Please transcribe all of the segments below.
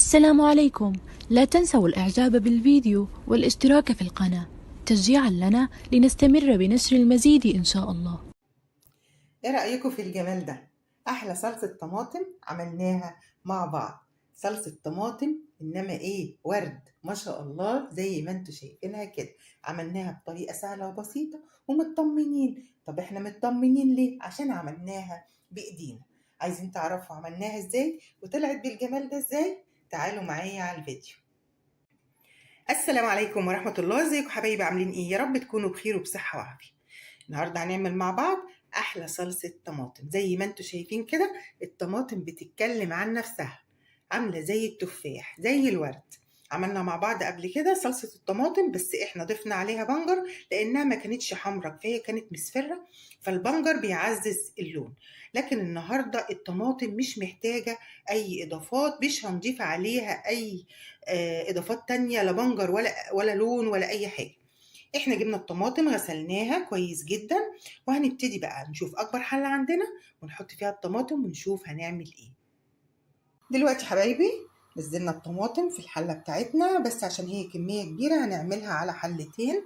السلام عليكم. لا تنسوا الإعجاب بالفيديو والاشتراك في القناة تشجيعا لنا لنستمر بنشر المزيد إن شاء الله. ايه رأيكم في الجمال ده؟ احلى صلصة طماطم عملناها مع بعض. صلصة طماطم انما ايه، ورد ما شاء الله، زي ما انتوا شايفينها كده. عملناها بطريقة سهلة وبسيطة ومطمنين. طب احنا مطمنين ليه؟ عشان عملناها بايدينا. عايزين تعرفوا عملناها ازاي وطلعت بالجمال ده ازاي؟ تعالوا معايا على الفيديو. السلام عليكم ورحمة الله، ازيكم حبايبي، عاملين ايه؟ يا رب تكونوا بخير وبصحة وعافية. النهارده هنعمل مع بعض احلى صلصة طماطم. زي ما انتوا شايفين كده الطماطم بتتكلم عن نفسها، عاملة زي التفاح زي الورد. عملنا مع بعض قبل كده صلصة الطماطم، بس احنا ضفنا عليها بنجر لانها ما كانتش حمرا كفاية، كانت مصفرة، فالبنجر بيعزز اللون. لكن النهارده الطماطم مش محتاجة اي اضافات، مش هنضيف عليها اي اضافات تانية، لا بنجر ولا لون ولا اي حاجة. احنا جبنا الطماطم غسلناها كويس جدا، وهنبتدي بقى نشوف اكبر حلة عندنا ونحط فيها الطماطم ونشوف هنعمل ايه. دلوقتي حبايبي نزلنا الطماطم في الحلة بتاعتنا، بس عشان هي كمية كبيرة هنعملها على حلتين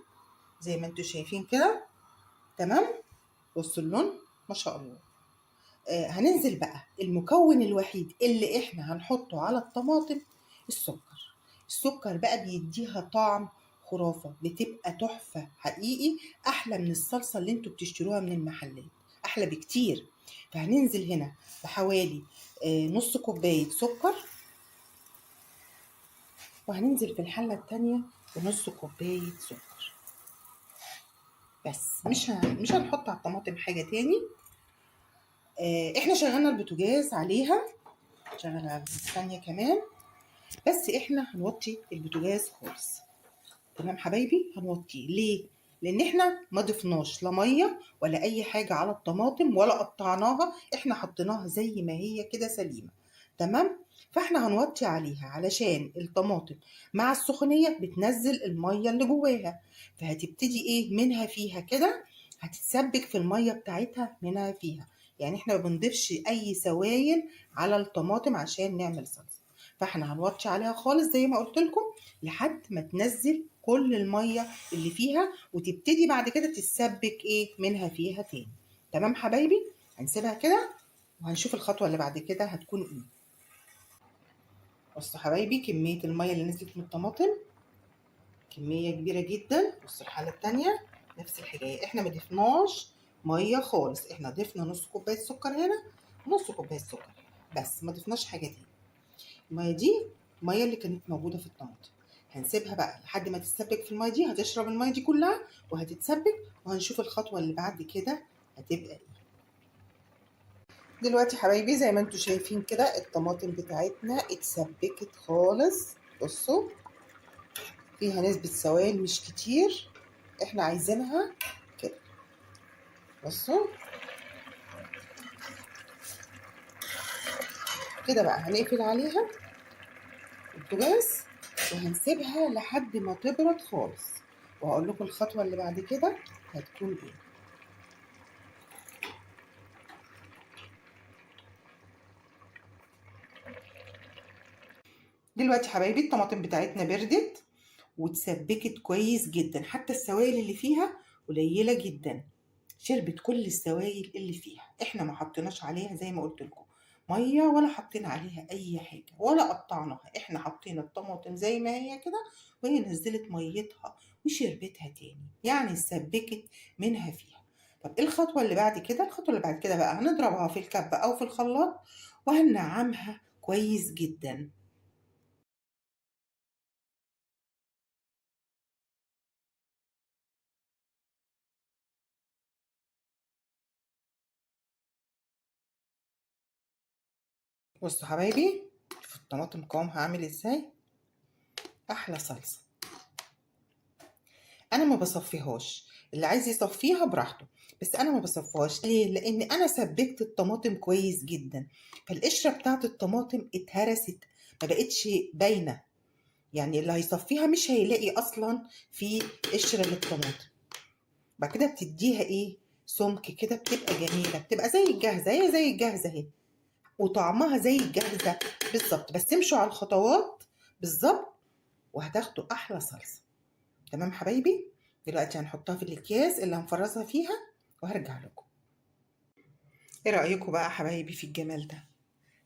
زي ما انتوا شايفين كده. تمام، بصوا اللون ما شاء الله. هننزل بقى المكون الوحيد اللي احنا هنحطه على الطماطم السكر. السكر بقى بيديها طعم خرافة، بتبقى تحفة حقيقي، أحلى من الصلصة اللي انتوا بتشتروها من المحلات، أحلى بكتير. فهننزل هنا بحوالي نص كوباية سكر، وهننزل في الحلة التانية بنص كوباية سكر بس. مش هنحط على الطماطم حاجة تاني. احنا شغلنا البوتاجاز عليها، شغلنا الثانية كمان، بس احنا هنوطي البوتاجاز خالص. تمام حبايبي، هنوطيه ليه؟ لان احنا ما ضفناش لا مية ولا اي حاجة على الطماطم ولا قطعناها، احنا حطيناها زي ما هي كده سليمة. تمام، فاحنا هنوطي عليها علشان الطماطم مع السخونيه بتنزل المية اللي جواها، فهتبتدي ايه منها فيها كده، هتتسبك في المية بتاعتها منها فيها. يعني احنا ما بنضيفش اي سوائل على الطماطم عشان نعمل صلصه، فاحنا هنوطي عليها خالص زي ما قلت لكم لحد ما تنزل كل المية اللي فيها، وتبتدي بعد كده تتسبك ايه منها فيها تاني. تمام حبايبي، هنسيبها كده وهنشوف الخطوة اللي بعد كده هتكون ايه. بصوا حبايبي كمية المية اللي نزلت من الطماطم كمية كبيرة جدا. بصوا الحلة التانية نفس الحكاية، احنا ما ضفناش مية خالص، احنا ضفنا نص كوباية سكر هنا ونص كوباية سكر بس، ما ضفناش حاجة تاني. المية دي المية اللي كانت موجودة في الطماطم، هنسيبها بقى لحد ما تتسبك في المية دي، هتشرب المية دي كلها وهتتسبك، وهنشوف الخطوة اللي بعد كده هتبقى ايه. دلوقتي حبايبي زي ما انتوا شايفين كده الطماطم بتاعتنا اتسبكت خالص. بصوا فيها نسبة سوائل مش كتير، احنا عايزينها كده. بصوا كده بقى هنقفل عليها البوتاجاز وهنسيبها لحد ما تبرد خالص، وهقول لكم الخطوة اللي بعد كده هتكون ايه. دلوقتي حبايبي الطماطم بتاعتنا بردت وتسبكت كويس جدا، حتى السوائل اللي فيها قليلة جدا، شربت كل السوائل اللي فيها. احنا ما حطيناش عليها زي ما قلت لكم مية ولا حطينا عليها اي حاجة ولا قطعناها، احنا حطينا الطماطم زي ما هي كده وهي نزلت ميتها وشربتها تاني، يعني اتسبكت منها فيها. طب ايه الخطوة اللي بعد كده؟ الخطوة اللي بعد كده بقى هنضربها في الكبه او في الخلاط وهننعمها كويس جدا. بصوا حبايبي شوفوا الطماطم قوامها عامل ازاي، احلى صلصه. انا ما بصفيهاش، اللي عايز يصفيها براحته، بس انا ما بصفيهاش. ليه؟ لان انا سبكت الطماطم كويس جدا، فالقشره بتاعت الطماطم اتهرست ما بقتش باينة، يعني اللي هيصفيها مش هيلاقي اصلا في قشرة للطماطم. بعد كده بتديها ايه سمك كده، بتبقى جميلة، بتبقى زي الجاهزة، هي زي الجاهزة اهي، وطعمها زي الجاهزة بالظبط. بس امشوا على الخطوات بالظبط وهتاخدوا احلى صلصه. تمام حبايبي؟ دلوقتي هنحطها في الاكياس اللي هنفرزها فيها وهرجع لكم. ايه رايكم بقى حبايبي في الجمال ده؟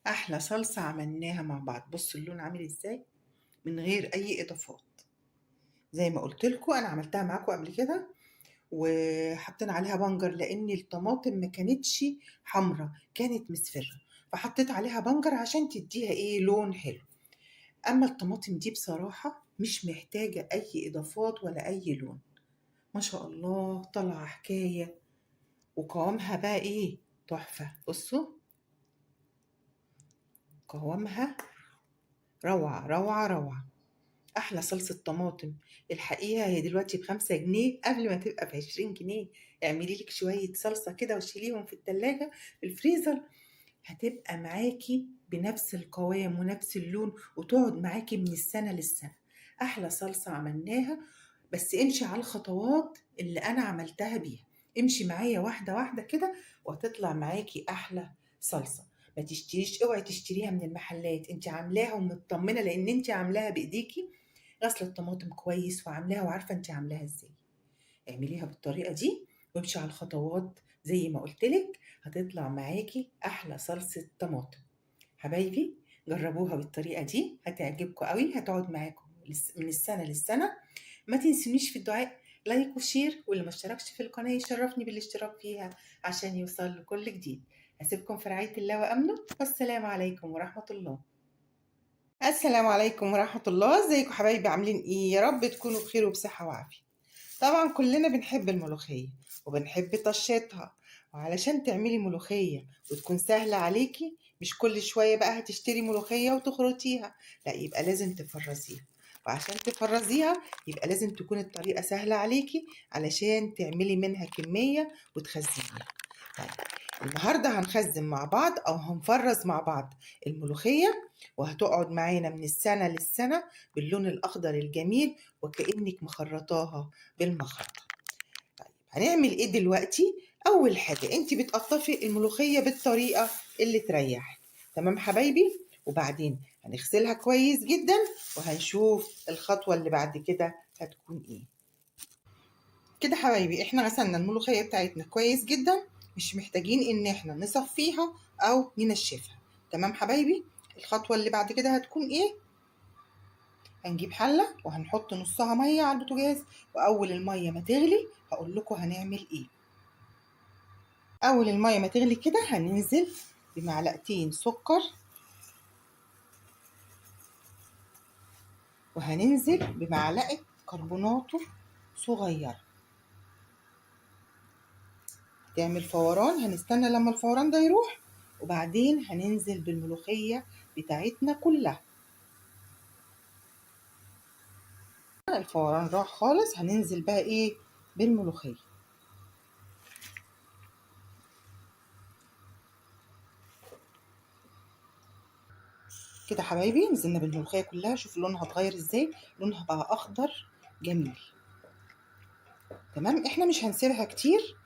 احلى صلصه عملناها مع بعض. بصوا اللون عامل ازاي من غير اي اضافات. زي ما قلت لكم انا عملتها معاكم قبل كده وحطينا عليها بنجر لان الطماطم ما كانتش حمراء، كانت مصفرة، فحطيت عليها بنجر عشان تديها ايه لون حلو. اما الطماطم دي بصراحة مش محتاجه اي اضافات ولا اي لون، ما شاء الله طالعه حكاية، وقوامها بقى ايه تحفة. بصوا قوامها روعه روعه روعه. احلى صلصه طماطم الحقيقة هي دلوقتي ب5 جنيه، قبل ما تبقى ب20 جنيه. اعملي لك شوية صلصه كده وشيليهم في التلاجة في الفريزر، هتبقى معاكي بنفس القوام ونفس اللون وتقعد معاكي من السنة للسنة. احلى صلصه عملناها، بس امشي على الخطوات اللي انا عملتها بيها، امشي معايا واحدة واحدة كده وهتطلع معاكي احلى صلصه. ما تشتريش، اوعي تشتريها من المحلات، انت عاملاها ومطمنه لان انت عاملاها بايديكي، غسله الطماطم كويس وعاملاها وعارفه انت عاملاها ازاي. اعمليها بالطريقة دي وامشي على الخطوات زي ما قلتلك، هتطلع معاكي احلى صلصه طماطم. حبايبي جربوها بالطريقة دي هتعجبكم قوي، هتقعد معاكم من السنة للسنة. ما تنسونيش في الدعاء، like و share، واللي ما اشتركش في القناة يشرفني بالاشتراك فيها عشان يوصل لكل جديد. هسيبكم في رعاية الله وامنه، والسلام عليكم ورحمة الله. السلام عليكم ورحمة الله. ازيكم حبايبي، عاملين ايه؟ يا رب تكونوا بخير وبصحه وعافيه. طبعا كلنا بنحب الملوخية وبنحب طشتها، وعلشان تعملي ملوخية وتكون سهلة عليكي، مش كل شوية بقى هتشتري ملوخية وتخرطيها، لا يبقى لازم تفرزيها. وعشان تفرزيها يبقى لازم تكون الطريقة سهلة عليكي علشان تعملي منها كمية وتخزنيها. طيب النهارده هنخزن مع بعض او هنفرز مع بعض الملوخية، وهتقعد معانا من السنة للسنة باللون الاخضر الجميل وكانك مخرطاها بالمخرطه. طيب هنعمل ايه دلوقتي؟ اول حاجة انت بتقطفي الملوخية بالطريقة اللي تريحك، تمام حبايبي؟ وبعدين هنغسلها كويس جدا وهنشوف الخطوة اللي بعد كده هتكون ايه. كده حبايبي احنا غسلنا الملوخية بتاعتنا كويس جدا، مش محتاجين ان احنا نصفيها او ننشفها، تمام حبايبي؟ الخطوة اللي بعد كده هتكون ايه؟ هنجيب حله وهنحط نصها مية على البوتاجاز، واول المية ما تغلي هقول لكم هنعمل ايه. اول المية ما تغلي كده هننزل بمعلقتين سكر، وهننزل بمعلقه كربوناتو صغيرة تعمل فوران. هنستنى لما الفوران ده يروح وبعدين هننزل بالملوخية بتاعتنا كلها. الفوران راح خالص، هننزل بقى ايه بالملوخية. كده حبايبي نزلنا بالملوخية كلها، شوفوا لونها اتغير ازاي، لونها بقى اخضر جميل. تمام، احنا مش هنسيبها كتير،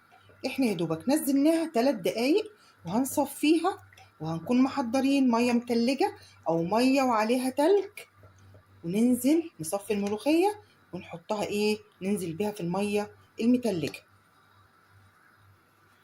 احنا يا دوبك نزلناها 3 دقايق وهنصفيها، وهنكون محضرين مية متلجه او مية وعليها تلج، وننزل نصفي الملوخية ونحطها ايه، ننزل بيها في المية المتلجه.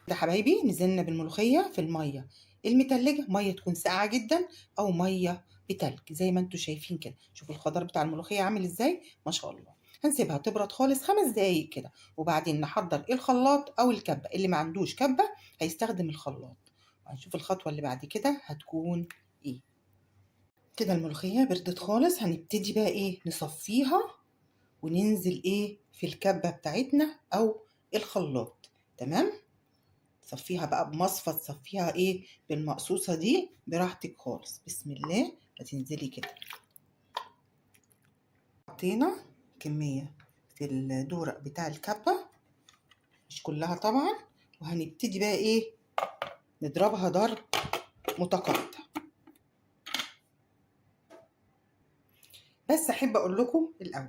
ده حبايبي نزلنا بالملوخيه في المية المتلجه، مية تكون ساقعه جدا او مية بتلج زي ما انتم شايفين كده. شوفوا الخضار بتاع الملوخية عامل ازاي ما شاء الله. هنسيبها تبرد خالص 5 دقايق كده، وبعدين نحضر الخلاط او الكبه. اللي ما عندوش كبه هيستخدم الخلاط. وهنشوف الخطوة اللي بعد كده هتكون ايه. كده الملوخية بردت خالص، هنبتدي بقى ايه نصفيها وننزل ايه في الكبه بتاعتنا او الخلاط. تمام، تصفيها بقى بمصفى، تصفيها ايه بالمقصوصه دي براحتك خالص. بسم الله، هتنزلي كده. حطينا كمية في الدورق بتاع الكبه، مش كلها طبعا، وهنبتدي بقى ايه نضربها ضرب متقطع. بس احب اقول لكم الاول،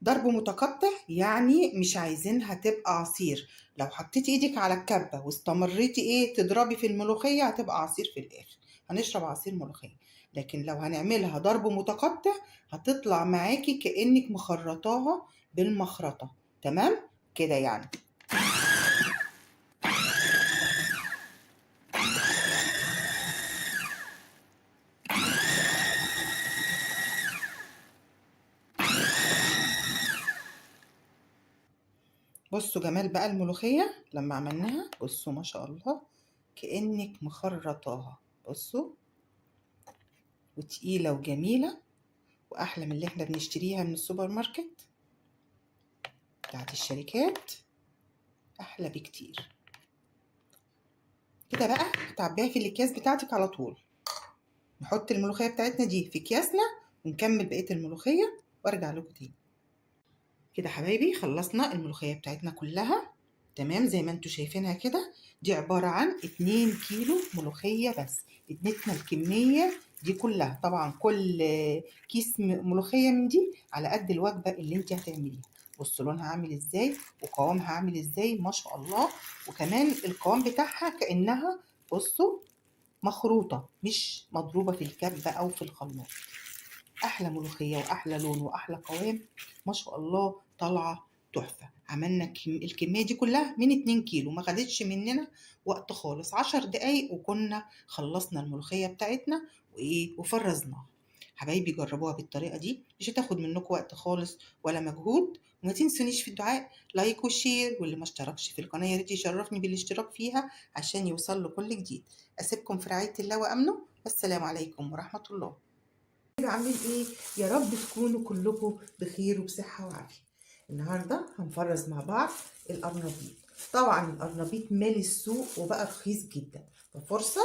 ضرب متقطع يعني مش عايزينها تبقى عصير. لو حطيتي ايدك على الكبه واستمريتي ايه تضربي في الملوخية هتبقى عصير في الاخر. هنشرب عصير ملوخية. لكن لو هنعملها ضرب متقطع هتطلع معاكي كأنك مخرطاها بالمخرطة. تمام كده يعني. بصوا جمال بقى الملوخية لما عملناها، بصوا ما شاء الله كأنك مخرطاها. بصوا وتقيلة وجميلة وأحلى من اللي احنا بنشتريها من السوبر ماركت بتاعت الشركات، أحلى بكتير. كده بقى هتعبيها في الأكياس بتاعتك على طول. نحط الملوخية بتاعتنا دي في أكياسنا ونكمل بقية الملوخية وارجع لكم تاني. كده حبايبي خلصنا الملوخية بتاعتنا كلها. تمام زي ما انتوا شايفينها كده، دي عبارة عن 2 كيلو ملوخية بس، اديتنا الكمية دي كلها. طبعا كل كيس ملوخية من دي على قد الوجبة اللي انت هتعمليها. بصوا لونها عامل ازاي وقوامها عامل ازاي ما شاء الله، وكمان القوام بتاعها كأنها بصوا مخروطة مش مضروبة في الكبة أو في الخلاط. أحلى ملوخية وأحلى لون وأحلى قوام ما شاء الله، طالعة تحفة. عملنا الكمية دي كلها من 2 كيلو، ما خدتش مننا وقت خالص، 10 دقايق وكنا خلصنا الملوخية بتاعتنا وإيه وفرزناها. حبايبي جربوها بالطريقة دي، مش هتاخد منكم وقت خالص ولا مجهود. وما تنسونيش في الدعاء، like و share، واللي ما اشتركش في القناة يا ريت يشرفني بالاشتراك فيها عشان يوصل له كل جديد. أسيبكم في رعاية الله وأمنه، والسلام عليكم ورحمة الله. عاملين ايه؟ يا رب تكونوا كلكم بخير وبصحة وعافية. النهارده هنفرز مع بعض القرنبيط. طبعا القرنبيط مالي السوق وبقى رخيص جدا، ففرصة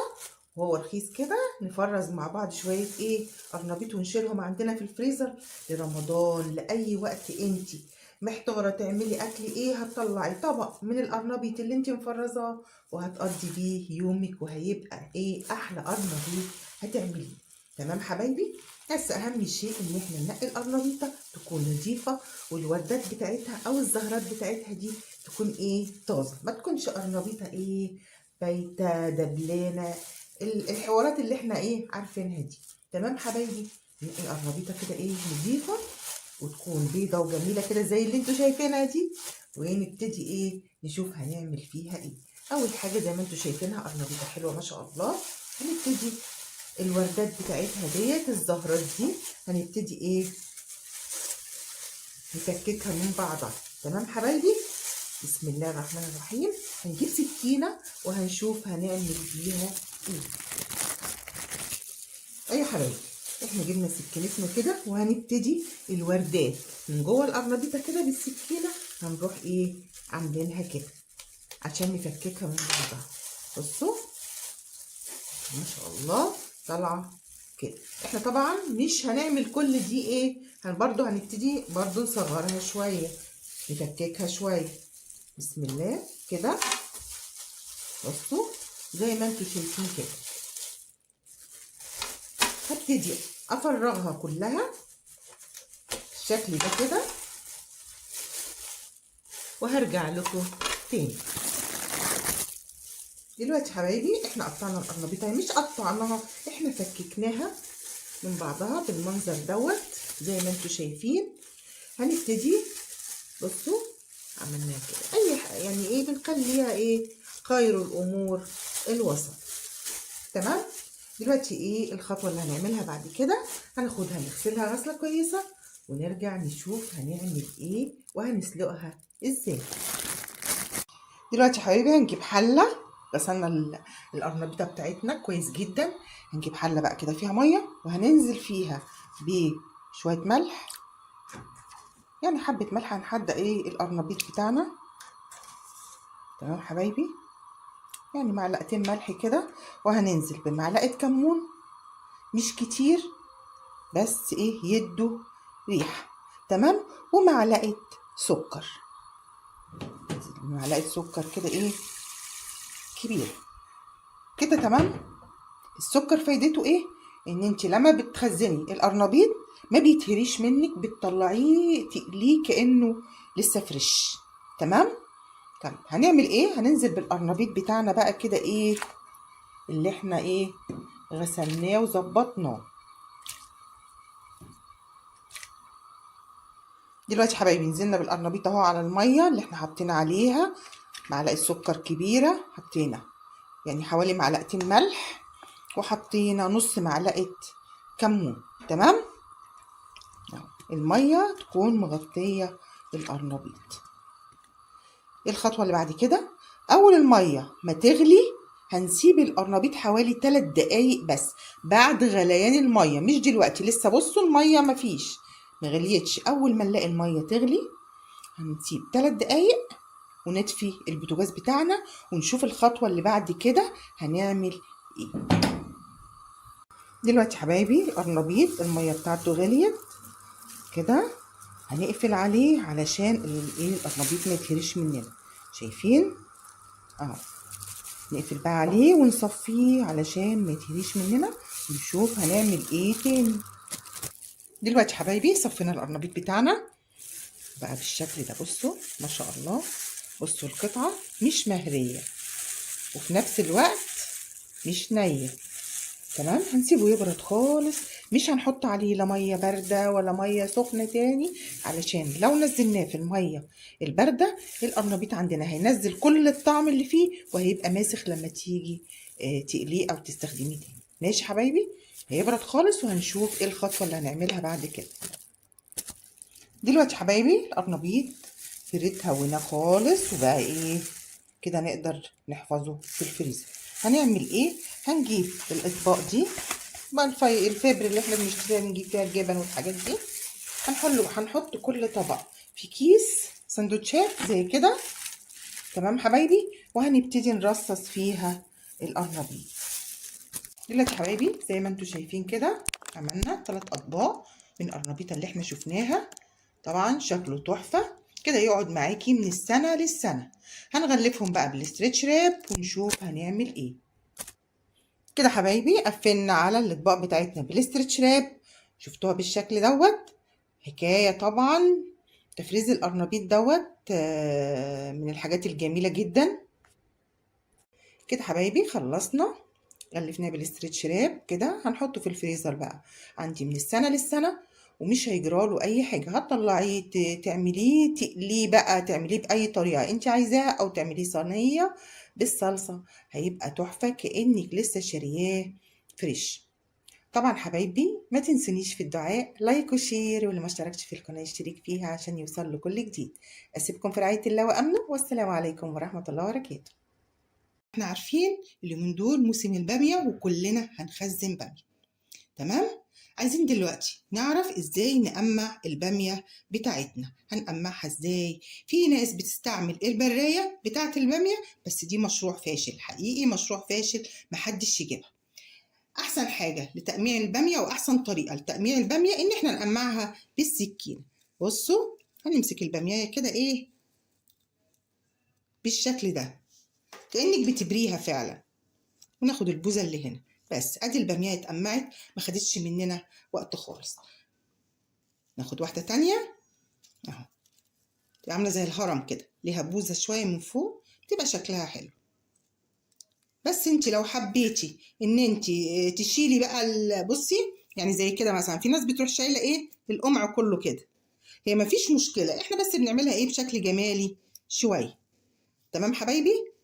وهو رخيص كده نفرز مع بعض شوية ايه قرنبيط ونشيلهم عندنا في الفريزر لرمضان، لأي وقت انتي محتارة تعملي اكل ايه هتطلعي طبق من القرنبيط اللي انتي مفرزاه وهتقضي بيه يومك، وهيبقى ايه احلى قرنبيط هتعمليه. تمام حبايبي؟ بس اهم شيء ان احنا ننقي القرنبيطه تكون نظيفة، والوردات بتاعتها او الزهرات بتاعتها دي تكون ايه طازة، ما تكونش قرنبيطه ايه بايته دبلانه، الحوارات اللي احنا ايه عارفينها دي. تمام حبايبي؟ ننقي القرنبيطه كده ايه نظيفة وتكون بيضة وجميلة كده زي اللي انتوا شايفينها دي، ونبتدي ايه نشوف هنعمل فيها ايه. اول حاجة زي ما انتوا شايفينها قرنبيطه حلوة ما شاء الله. هنبتدي الوردات بتاعتها ديت الزهرات دي هنبتدي ايه نفككها من بعضها. تمام حبايبي؟ بسم الله الرحمن الرحيم. هنجيب سكينة وهنشوف هنعمل بيها ايه. اي حبايبي احنا جبنا سكينتنا كده وهنبتدي الوردات من جوه القرنبيطه كده بالسكينة، هنروح ايه عاملينها كده عشان نفككها من بعضها. بصوا ما شاء الله طالعه كده. احنا طبعا مش هنعمل كل دي ايه، برضو هنبتدي برضو نصغرها شوية نفككها شوية. بسم الله كده. بصوا زي ما انتوا شايفين كده هبتدي افرغها كلها بالشكل ده كده، وهرجع لكم تاني. دلوقتي حبايبي احنا قطعنا القرنبيطه، مش قطعناها احنا فككناها من بعضها بالمنظر دوت زي ما انتوا شايفين. هنبتدي بصوا عملناها كده اي يعني ايه بنخليها ايه خير الامور الوسط. تمام؟ دلوقتي ايه الخطوة اللي هنعملها بعد كده؟ هناخدها نغسلها غسله كويسة ونرجع نشوف هنعمل ايه وهنسلقها ازاي. دلوقتي حبايبي هنجيب حله، غسلنا القرنبيطه بتاعتنا كويس جدا. هنجيب حله بقى كده فيها مية وهننزل فيها بشوية ملح، يعني حبه ملح هنحدق ايه القرنبيط بتاعنا. تمام حبايبي؟ يعني معلقتين ملح كده، وهننزل بمعلقه كمون مش كتير بس ايه يدوا ريحه. تمام؟ ومعلقة سكر، معلقه سكر كده ايه كبيرة كده. تمام؟ السكر فايدته ايه؟ ان انت لما بتخزني القرنبيط ما بيتهريش منك، بتطلعيه تقليه كانه لسه فريش. تمام؟ طيب هنعمل ايه؟ هننزل بالقرنبيط بتاعنا بقى كده ايه اللي احنا ايه غسلناه وظبطناه. دلوقتي حبايبي نزلنا بالقرنبيط اهو على المية اللي احنا حاطين عليها معلقه سكر كبيرة، حطينا يعني حوالي معلقتين ملح، وحطينا نص معلقه كمون. تمام، المية تكون مغطيه القرنبيط. ايه الخطوة اللي بعد كده؟ اول المية ما تغلي هنسيب القرنبيط حوالي 3 دقايق بس بعد غليان المية، مش دلوقتي لسه. بصوا المية مفيش، مغليتش. اول ما نلاقي المية تغلي هنسيب 3 دقايق ونطفي البوتاجاز بتاعنا، ونشوف الخطوة اللي بعد كده هنعمل ايه. دلوقتي حبايبي القرنبيط المية بتاعته غليت كده، هنقفل عليه علشان الايه القرنبيط ما يتهريش مننا. شايفين اهو؟ نقفل بقى عليه ونصفيه علشان ما يتهريش مننا، ونشوف هنعمل ايه تاني. دلوقتي حبايبي صفينا القرنبيط بتاعنا بقى بالشكل ده. بصوا ما شاء الله، بصوا القطعة مش مهرية وفي نفس الوقت مش نية. تمام، هنسيبه يبرد خالص، مش هنحط عليه لا مية باردة ولا مية سخنة تاني، علشان لو نزلناه في المية الباردة القرنبيط عندنا هينزل كل الطعم اللي فيه وهيبقى ماسخ لما تيجي تقليه او تستخدميه تاني. ماشي حبايبي، هيبرد خالص وهنشوف ايه الخطوة اللي هنعملها بعد كده. دلوقتي حبايبي القرنبيط برد هويناه خالص وبقى ايه كده نقدر نحفظه في الفريزر. هنعمل ايه؟ هنجيب الاطباق دي بقى الفبر اللي احنا بنشتريها بنجيب فيها الجبن والحاجات دي، هنحط كل طبق في كيس سندوتشات زي كده. تمام حبايبي، وهنبتدي نرصص فيها القرنبيط. دلوقتي حبايبي زي ما انتم شايفين كده عملنا 3 اطباق من القرنبيطه اللي احنا شفناها. طبعا شكله تحفة كده، يقعد معاكي من السنة للسنة. هنغلفهم بقى بال stretch wrap ونشوف هنعمل ايه. كده حبايبي قفلنا على الاطباق بتاعتنا بال stretch wrap، شفتوها بالشكل دوت. حكاية طبعا تفريز القرنبيط دوت من الحاجات الجميلة جدا. كده حبايبي خلصنا، غلفناه بال stretch wrap كده، هنحطه في الفريزر بقى عندي من السنة للسنة ومش هيجراله اي حاجة. هتطلعيه تعمليه تقليه بقى، تعمليه باي طريقه انت عايزاها، او تعمليه صينية بالصلصه، هيبقى تحفة كانك لسه شارياه fresh. طبعا حبايبي ما تنسونيش في الدعاء، like و share، واللي ما اشتركش في القناة يشترك فيها عشان يوصل له كل جديد. اسيبكم في رعاية الله وامنه، والسلام عليكم ورحمة الله وبركاته. احنا عارفين اليومين دول موسم الباميه وكلنا هنخزن باميه، تمام؟ عايزين دلوقتي نعرف ازاي نقمع البامية بتاعتنا. هنقمعها ازاي؟ في ناس بتستعمل البراية بتاعت البامية، بس دي مشروع فاشل حقيقي، مشروع فاشل محدش يجيبها. احسن حاجة لتقميع البامية واحسن طريقة لتقميع البامية ان احنا نقمعها بالسكينة. بصوا هنمسك البامية كده ايه بالشكل ده كأنك بتبريها فعلا، وناخد البوزة اللي هنا بس. ادي البامية اتقمعت، ما خدتش مننا وقت خالص. ناخد واحدة تانية اهو، تبقى عاملة زي الهرم كده، ليها بوزة شوية من فوق، بتبقى شكلها حلو. بس انت لو حبيتي ان انت تشيلي بقى، بصي يعني زي كده مثلا، في ناس بتروح شايلة ايه القمع كله كده، هي ما فيش مشكلة، احنا بس بنعملها ايه بشكل جمالي شوية. تمام حبايبي؟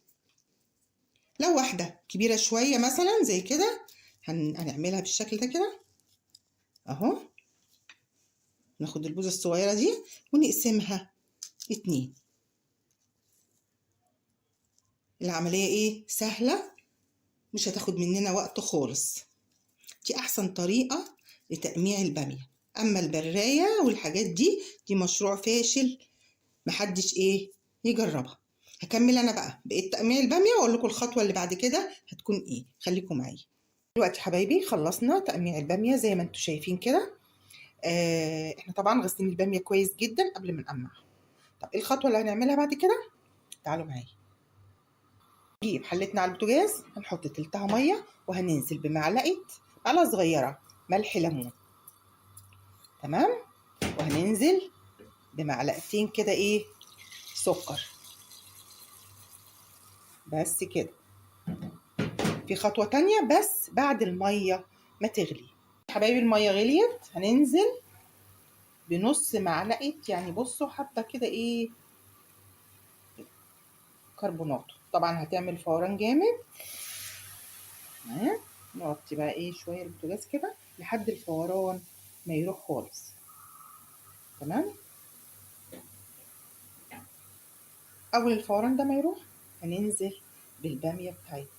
لو واحدة كبيرة شوية مثلا زي كده هنعملها بالشكل ده كده اهو، ناخد البوزة الصغيرة دي ونقسمها 2. العملية ايه سهلة، مش هتاخد مننا وقت خالص. دي احسن طريقة لتقميع البامية. اما البراية والحاجات دي، دي مشروع فاشل محدش ايه يجربها. هكمل انا بقى بقيت تقميع الباميه واقول لكم الخطوة اللي بعد كده هتكون ايه، خليكم معايا. دلوقتي حبايبي خلصنا تقميع الباميه زي ما انتم شايفين كده. احنا طبعا غسلين الباميه كويس جدا قبل ما نقمعها. طب ايه الخطوة اللي هنعملها بعد كده؟ تعالوا معايا. نجيب حلتنا على البوتاجاز، هنحط تلتها مية وهننزل بمعلقه، معلقه صغيرة ملح ليمون، تمام، وهننزل بمعلقتين كده ايه سكر بس كده. في خطوة تانية بس بعد المية ما تغلي. حبايبي المية غليت، هننزل بنص معلقة، يعني بصوا حبة كده ايه كربوناتو. طبعا هتعمل فوران جامد. نغطي بقى ايه شوية البوتاجاز كده لحد الفوران ما يروح خالص. تمام، اول الفوران ده ما يروح هننزل بالبامية بتاعتنا.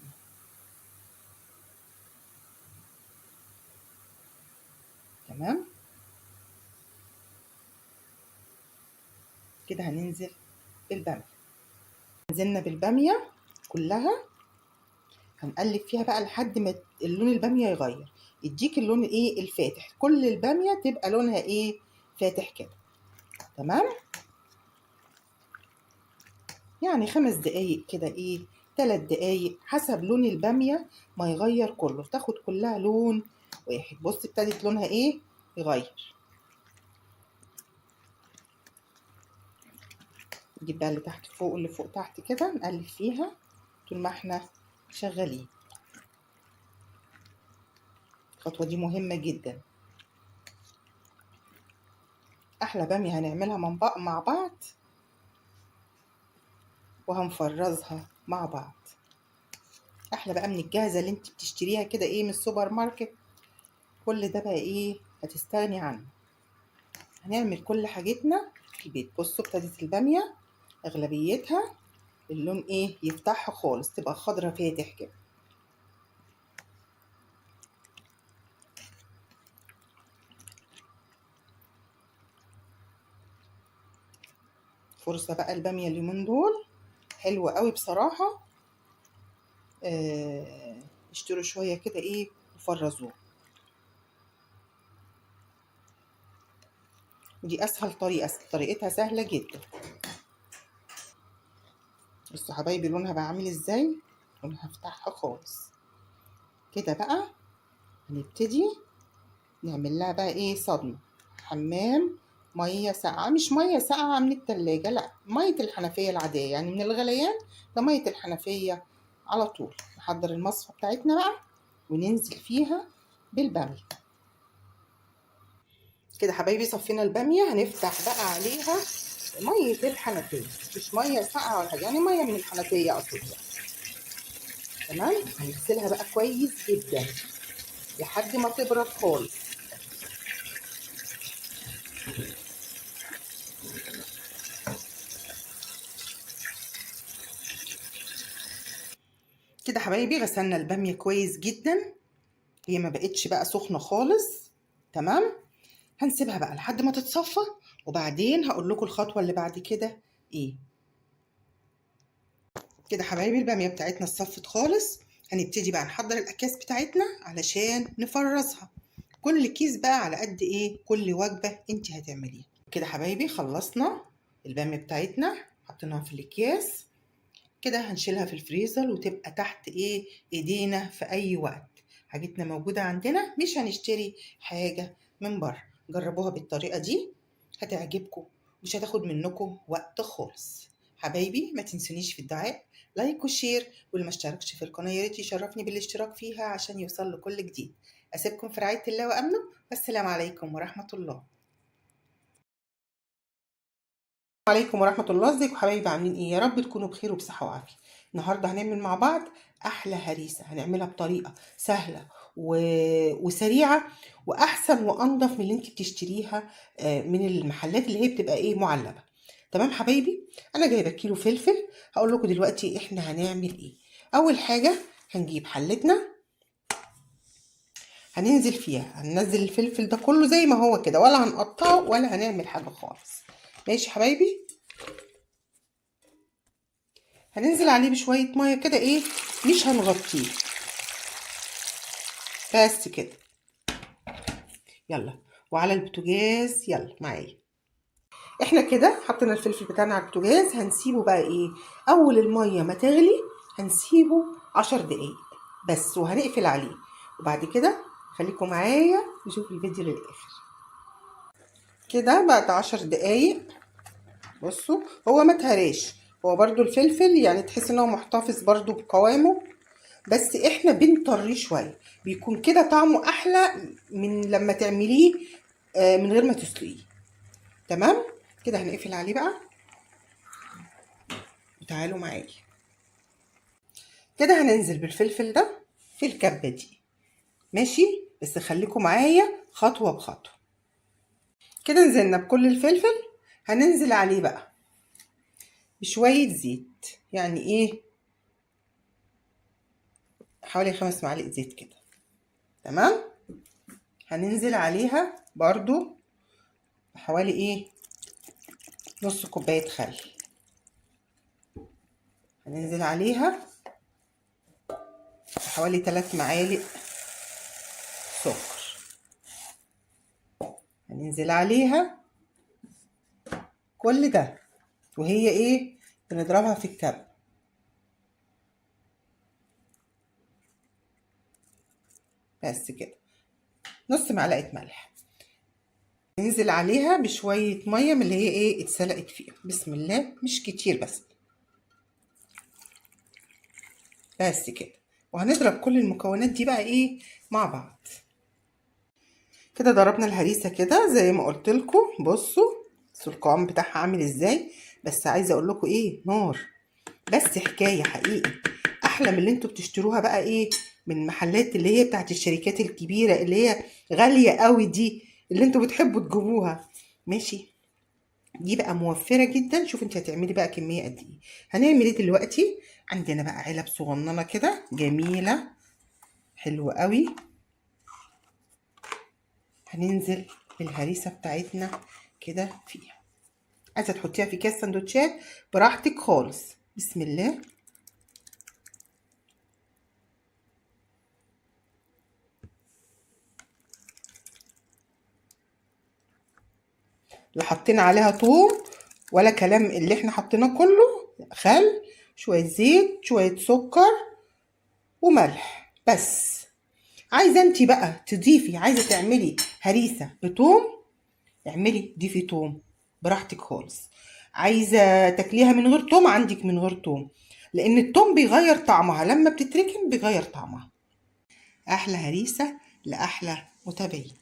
تمام كده هننزل بالبامية. نزلنا بالبامية كلها، هنقلب فيها بقى لحد ما اللون البامية يغير، يديك اللون ايه الفاتح، كل البامية تبقى لونها ايه فاتح كده. تمام، يعني 5 دقايق كده ايه 3 دقايق حسب لون البامية ما يغير كله، تاخد كلها لون واحد. بص ابتدت لونها ايه يغير. نجيب بقى اللي تحت فوق واللي فوق تحت كده، نقلب فيها طول ما احنا شغالين. الخطوة دي مهمة جدا. أحلى بامية هنعملها مع بعض وهنفرزها مع بعض. أحلى بقى من الجاهزة اللي انت بتشتريها كده ايه من السوبر ماركت، كل ده بقى ايه هتستغني عنه. هنعمل كل حاجتنا في البيت. بصوا ابتدت البامية أغلبيتها اللون ايه يفتحها خالص، تبقى خضرة فاتح كده. فرصة بقى البامية اليومين دول حلوة قوي بصراحة. اشتروا شوية كده ايه وفرزوها. ودي اسهل طريقة، طريقتها سهلة جدا. بصوا حبايبي لونها بقى عامل ازاي، لونها افتحها خالص كده. بقى هنبتدي نعمل لها بقى ايه صدمة. حمام مية ساقعة، مش مية ساقعة من التلاجة، لا مية الحنفية العادية، يعني من الغليان لمية الحنفية على طول. نحضر المصفى بتاعتنا بقى وننزل فيها بالبامية كده. حبايبي صفينا البامية، هنفتح بقى عليها مية الحنفية، مش مية ساقعة ولا حاجة، يعني مية من الحنفية أقصد يعني. تمام، هنغسلها بقى كويس جدا لحد ما تبرد خالص. كده حبايبي غسلنا البامية كويس جدا، هي ما بقتش بقى سخنة خالص. تمام، هنسيبها بقى لحد ما تتصفى وبعدين هقول لكم الخطوة اللي بعد كده ايه. كده حبايبي البامية بتاعتنا اتصفت خالص، هنبتدي بقى نحضر الأكياس بتاعتنا علشان نفرزها. كل كيس بقى على قد ايه كل وجبة انت هتعمليها. كده حبايبي خلصنا البامية بتاعتنا، حطيناها في الأكياس كده، هنشيلها في الفريزر وتبقى تحت ايه ايدينا في اي وقت. حاجتنا موجودة عندنا، مش هنشتري حاجة من بره. جربوها بالطريقة دي هتعجبكم، مش هتاخد منكم وقت خالص. حبايبي ما تنسونيش في الدعاء، like و share، واللي ما اشتركش في القناة يا ريت يشرفني بالاشتراك فيها عشان يوصل له كل جديد. اسيبكم في رعاية الله وامنه، والسلام عليكم ورحمة الله. عليكم ورحمة الله. ازيكم حبايبي، عاملين ايه؟ يا رب تكونوا بخير وبصحة وعافية. النهاردة هنعمل مع بعض احلى هريسة، هنعملها بطريقة سهلة وسريعة واحسن وانضف من اللي انت بتشتريها من المحلات اللي هي بتبقى ايه معلبة. تمام حبايبي، انا جايبة كيلو فلفل، هقول لكم دلوقتي احنا هنعمل ايه. اول حاجة هنجيب حلتنا، هننزل فيها، هننزل الفلفل ده كله زي ما هو كده، ولا هنقطعه ولا هنعمل حاجة خالص. ماشي حبايبي، هننزل عليه بشوية مية كده ايه، مش هنغطيه، بس كده. يلا وعلى البوتاجاز، يلا معايا. احنا كده حطينا الفلفل بتاعنا على البوتاجاز، هنسيبه بقى ايه اول المية ما تغلي هنسيبه 10 دقايق بس، وهنقفل عليه. وبعد كده خليكم معايا نشوف الفيديو للاخر. كده بعد 10 دقايق بصوا هو ما اتهراش، هو برضو الفلفل يعني تحس ان هو محتفظ برضو بقوامه، بس احنا بنطريه شوية، بيكون كده طعمه احلى من لما تعمليه من غير ما تسلقيه. تمام كده هنقفل عليه بقى، وتعالوا معايا كده هننزل بالفلفل ده في الكبه دي. ماشي، بس خليكم معايا خطوة بخطوة. كده نزلنا بكل الفلفل، هننزل عليه بقى بشوية زيت، يعني ايه، حوالي 5 معالق زيت كده. تمام، هننزل عليها برضو حوالي ايه، نص كوباية خل. هننزل عليها حوالي 3 معالق سكر. هننزل عليها كل ده وهي ايه، بنضربها في الكب. بس كده، نص معلقة ملح. ننزل عليها بشوية مية من اللي هي ايه اتسلقت فيها. بسم الله، مش كتير بس كده. وهنضرب كل المكونات دي بقى ايه مع بعض كده. ضربنا الهريسة كده زي ما قلت لكم. بصوا القوام بتاعها عامل ازاي، بس عايزة اقول لكم ايه، نار، بس حكاية حقيقي احلى من اللي انتوا بتشتروها بقى ايه من محلات اللي هي بتاعت الشركات الكبيرة اللي هي غالية قوي دي اللي انتوا بتحبوا تجيبوها. ماشي، دي بقى موفرة جدا. شوف انت هتعملي بقى كمية قد ايه. هنعمل ايه دلوقتي؟ عندنا بقى علب صغننة كده جميلة حلوة قوي، هننزل بالهريسة بتاعتنا كده فيها. عايزة تحطيها في كاس سندوتشات براحتك خالص. بسم الله. لا حطينا عليها توم ولا كلام، اللي احنا حطيناه كله خل، شوية زيت، شوية سكر وملح بس. عايزة انتي بقى تضيفي، عايزة تعملي هريسة بتوم اعملي، ضيفي توم براحتك خالص. عايزة تاكليها من غير توم، عندك من غير توم، لان التوم بيغير طعمها، لما بتتركن بيغير طعمها. احلى هريسة لاحلى متابعين.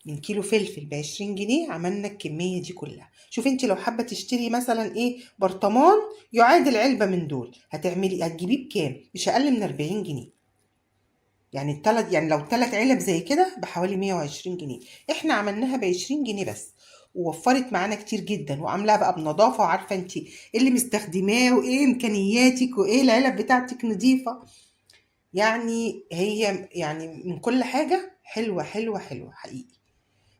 من كيلو فلفل ب20 جنيه عملنا الكمية دي كلها. شوف انت لو حابة تشتري مثلا ايه برطمان يعادل علبة من دول، هتجيبيه بكام؟ مش اقل من 40 جنيه. يعني التلت، يعني لو 3 علب زي كده بحوالي 120 جنيه. احنا عملناها ب20 جنيه بس، ووفرت معانا كتير جدا، وعاملاها بقى بنظافة، وعارفة انت ايه اللي مستخدماه وايه امكانياتك وايه العلب بتاعتك نظيفة. يعني هي يعني من كل حاجة حلوة حلوة حلوة حقيقي.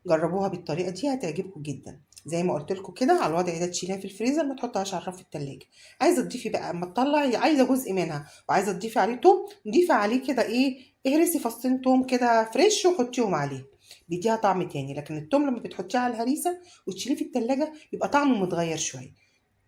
جربوها بالطريقة دي هتعجبكم جدا. زي ما قلت لكم كده على الوضع ده تشيليها في الفريزر، ما تحطهاش على الرف في التلاجة. عايزه تضيفي بقى اما تطلعي، عايزه جزء منها وعايزه تضيفي عليه توم، ضيفي عليه كده ايه، اهرسي فصين توم كده fresh وحطيهم عليه، بيديها طعم تاني. لكن التوم لما بتحطيه على الهريسه وتشيليه في التلاجة يبقى طعمه متغير شوية.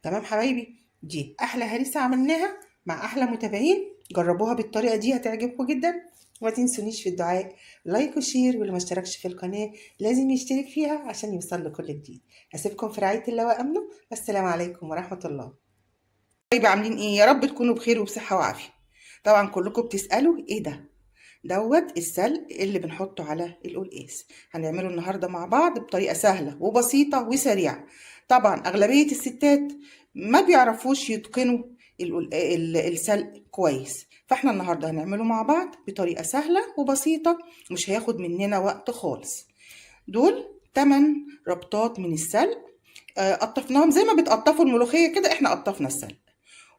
تمام حبايبي، دي احلى هريسه عملناها مع احلى متابعين. جربوها بالطريقة دي هتعجبكم جدا. وما تنسونيش في الدعاء، like و share، واللي ما اشتركش في القناة لازم يشترك فيها عشان يوصل له كل جديد. هسيبكم في رعاية الله وأمنه، والسلام عليكم ورحمة الله. طيب عاملين ايه؟ يا رب تكونوا بخير وبصحة وعافية. طبعا كلكم بتسألوا ايه ده؟ دوت السلق اللي بنحطه على القلقاس. هنعمله النهارده مع بعض بطريقة سهلة وبسيطة وسريعة. طبعا أغلبية الستات ما بيعرفوش يتقنوا السلق كويس، فاحنا النهارده هنعمله مع بعض بطريقة سهلة وبسيطة، مش هياخد مننا وقت خالص. دول 8 ربطات من السلق، قطفناهم زي ما بتقطفوا الملوخية كده، احنا قطفنا السلق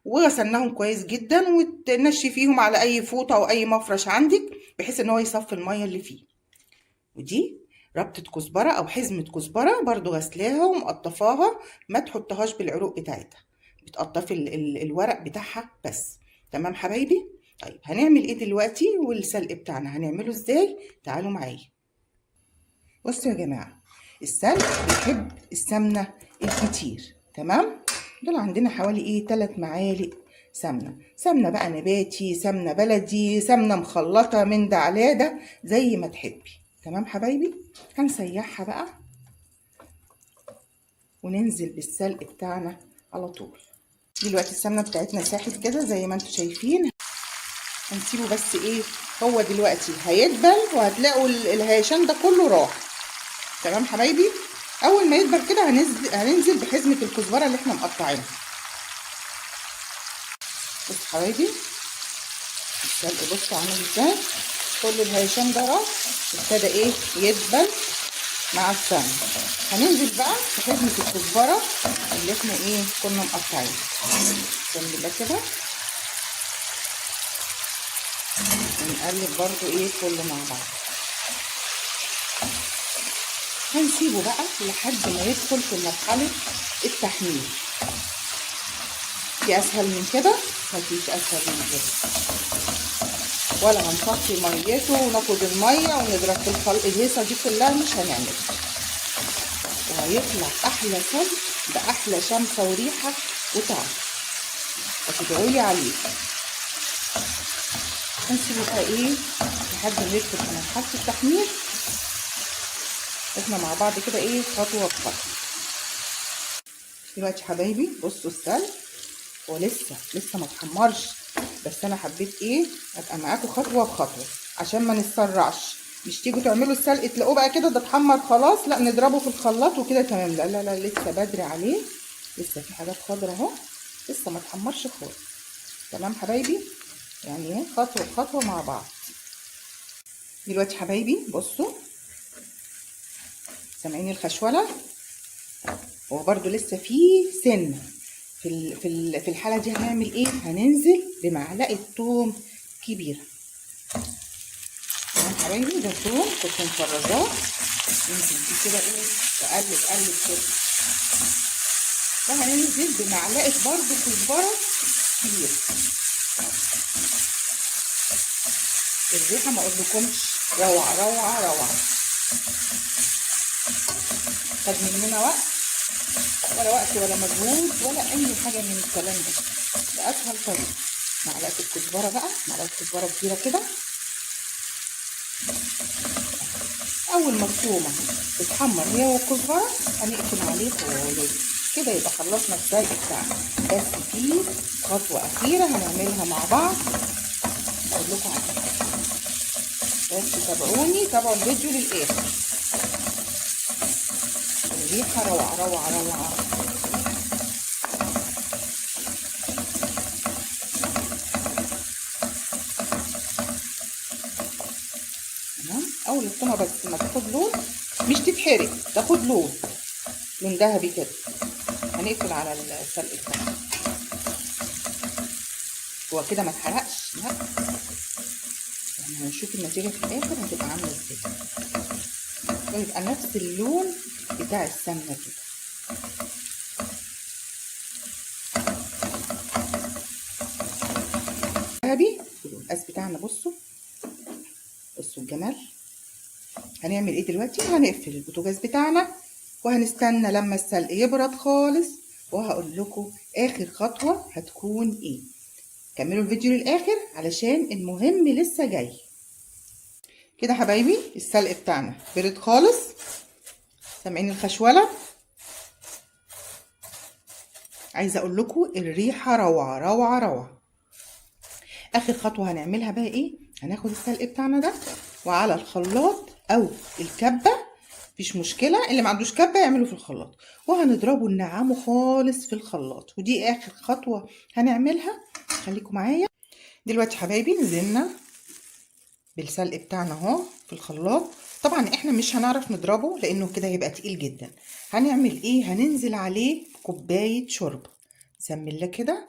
وغسلناهم كويس جدا، وتنشفيهم على اي فوطه او اي مفرش عندك بحيث ان هو يصفي المية اللي فيه. ودي ربطه كزبره او حزمه كزبره برضو غسلاها ومقطفاها، ما تحطهاش بالعروق بتاعتها، بتقطفي الورق بتاعها بس. تمام حبايبي؟ طيب هنعمل ايه دلوقتي والسلق بتاعنا هنعمله ازاي؟ تعالوا معايا. بصوا يا جماعة، السلق بيحب السمنة الكتير. تمام؟ دول عندنا حوالي ايه 3 معالق سمنه، سمنه بقى نباتي، سمنه بلدي، سمنه مخلطه من ده على ده زي ما تحبي. تمام حبايبي؟ هنسيحها بقى وننزل بالسلق بتاعنا على طول. دلوقتي السمنة بتاعتنا ساحت كده زي ما انتم شايفين. هنسيبه بس ايه، هو دلوقتي هيدبل وهتلاقوا الهيشان ده كله راح. تمام حبايبي؟ اول ما يدبل كده هننزل بحزمه الكزبره اللي احنا مقطعينها. بصوا حبايبي السلق بصوا عامل ازاي، كل الهيشان ده راح، ابتدى ايه يدبل مع السمن. هننزل بقى بحزمه الكزبره اللي احنا ايه كنا مقطعينها. بسم الله كده، ونقلب برضو ايه كله مع بعض. هنسيبه بقى لحد ما يدخل في مرحلة التحمير. في اسهل من كده؟ مفيش اسهل من كده. ولا هنصفي ميته وناخد المية ونضرب في الخلط، الهيصه دي كلها مش هنعملها. وهيطلع احلى سلق باحلى شمسه وريحه وطعم، هتدعولي عليه. هنسيبه بقى ايه لحد ما يدخل في مرحلة التحمير. احنا مع بعض كده ايه خطوة بخطوة. دلوقتي حبايبي بصوا السلق هو لسه ما اتحمرش، بس انا حبيت ايه ابقى معاكم خطوة بخطوة عشان ما نتسرعش. مش تيجوا تعملوا السلق تلاقوه بقى كده ده اتحمر خلاص، لا نضربه في الخلاط وكده تمام. لا لا لا، لسه بدري عليه، لسه في حاجات خضرا اهو، لسه ما اتحمرش خالص. تمام حبايبي؟ يعني ايه خطوة بخطوة مع بعض. دلوقتي حبايبي بصوا سامعين الخشوله؟ هو برده لسه فيه سنة. في الحالة دي هنعمل ايه؟ هننزل بمعلقه توم كبيرة. تمام حبايبي؟ ده توم كنت مفرزاه، ننزل بيه كده ايه، تقلب قلب كده. وهننزل بمعلقه برده كزبره كبيرة. الريحة ما اقولكمش روعه روعه روعه. خد مننا وقت، ولا وقت ولا مجهود ولا اي حاجة من الكلام ده، ده اسهل طريقه. معلقه الكزبره بقى، معلقه كزبره كبيرة كده. اول ما الثومه تتحمر هي والكزبره هنقفل عليه خالص كده، يبقى خلصنا السلق بتاعنا. بس في خطوة اخيرة هنعملها مع بعض اقول لكم عليها، بس تابعوني، تابعوا الفيديو للاخر. الريحة روعه روعه روعه. تمام. اول الثومه بس ما تاخد لون، مش تتحرق، تاخد لون ذهبي كده. هنقفل على السلق بتاعنا. هو كده ما اتحرقش، لا احنا هنشوف النتيجة في الاخر هتبقى عامله ازاي. ويبقى نفس اللون بتاع السمنة كده. ذهبي القلقاس بتاعنا. بصوا بصوا الجمال. هنعمل ايه دلوقتي؟ هنقفل البوتاجاز بتاعنا وهنستنى لما السلق يبرد خالص، وهقول لكم اخر خطوة هتكون ايه. كملوا الفيديو للاخر علشان المهم لسه جاي. كده حبايبي السلق بتاعنا برد خالص، سامعين الخشوله؟ عايزه اقول لكم الريحة روعه روعه روعه. اخر خطوة هنعملها بقى ايه؟ هناخد السلق بتاعنا ده وعلى الخلاط او الكبه، مفيش مشكلة، اللي ما عندوش كبه يعمله في الخلاط، وهنضربه ننعمه خالص في الخلاط. ودي اخر خطوة هنعملها، خليكم معايا. دلوقتي حبايبي نزلنا بالسلق بتاعنا اهو في الخلاط. طبعا احنا مش هنعرف نضربه لانه كده هيبقى تقيل جدا. هنعمل ايه؟ هننزل عليه كوباية شوربة. نسمي الله كده.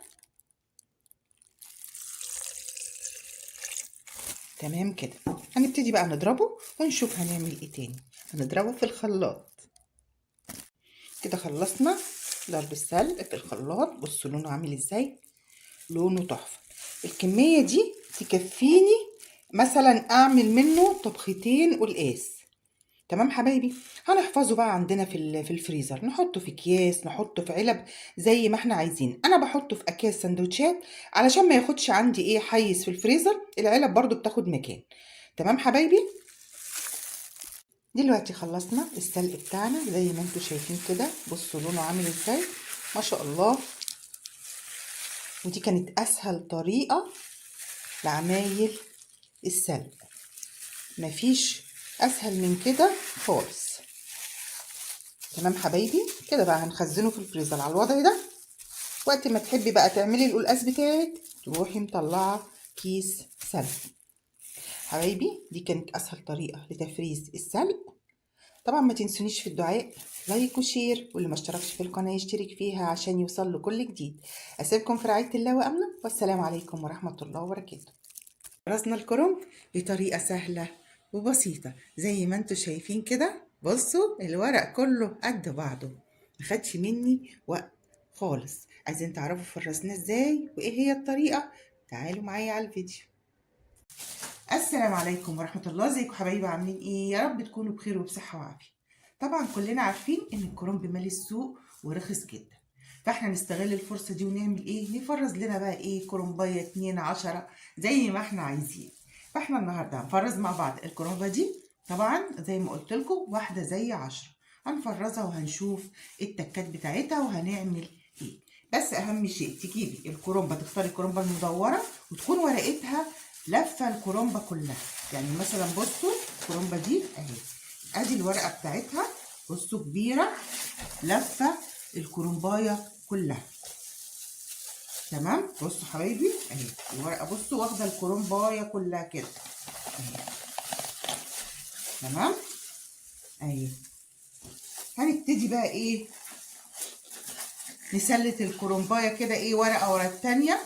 تمام كده. هنبتدي بقى نضربه ونشوف هنعمل ايه تاني. هنضربه في الخلاط كده. خلصنا ضرب السلق في الخلاط. بصوا لونه عامل ازاي، لونه تحفة. الكمية دي تكفيني مثلا اعمل منه طبختين قلقاس. تمام حبايبي؟ هنحفظه بقى عندنا في الفريزر، نحطه في اكياس، نحطه في علب، زي ما احنا عايزين. انا بحطه في اكياس سندوتشات علشان ما ياخدش عندي ايه حيز في الفريزر، العلب برضو بتاخد مكان. تمام حبايبي؟ دلوقتي خلصنا السلق بتاعنا زي ما انتم شايفين كده. بصوا لونه عامل ازاي، ما شاء الله. ودي كانت اسهل طريقه لعمايل السلق، مفيش اسهل من كده خالص. تمام حبايبي، كده بقى هنخزنه في الفريزر على الوضع ده. وقت ما تحبي بقى تعملي القلقاس بتاعك تروحي مطلعه كيس سلق. حبايبي دي كانت اسهل طريقه لتفريز السلق. طبعا ما تنسونيش في الدعاء، like و share، واللي ما اشتركش في القناة يشترك فيها عشان يوصل له كل جديد. اسيبكم في رعاية الله وامنه، والسلام عليكم ورحمة الله وبركاته. فرزنا الكرنب بطريقة سهلة وبسيطة زي ما انتم شايفين كده. بصوا الورق كله قد بعضه، ما خدش مني وقت خالص. عايزين تعرفوا فرزناه ازاي وايه هي الطريقة؟ تعالوا معايا على الفيديو. السلام عليكم ورحمة الله، ازيكم حبايبي، عاملين ايه؟ يا رب تكونوا بخير وبصحه وعافيه. طبعا كلنا عارفين ان الكرنب مالي السوق ورخص جدا، فاحنا نستغل الفرصة دي ونعمل ايه؟ نفرز لنا بقى ايه، كرنبايه 2 10 زي ما احنا عايزين. فاحنا النهارده هنفرز مع بعض الكرنبه دي، طبعا زي ما قلت لكم واحدة زي 10، هنفرزها وهنشوف التكات بتاعتها وهنعمل ايه. بس اهم شيء تجيبي الكرنبه، تختاري الكرنبه المدوره وتكون ورقتها لفه الكرنبه كلها. يعني مثلا بصوا الكرنبه دي اهي، ادي الورقة بتاعتها، بصوا كبيرة لفه الكرنبايه كلها. تمام، بصوا حبايبي اهي الورقة، بصوا واخده الكرنبايه كلها كده اهي. تمام اهي. هنبتدي بقى ايه، نسلت الكرنبايه كده ايه، ورقة ورا التانية.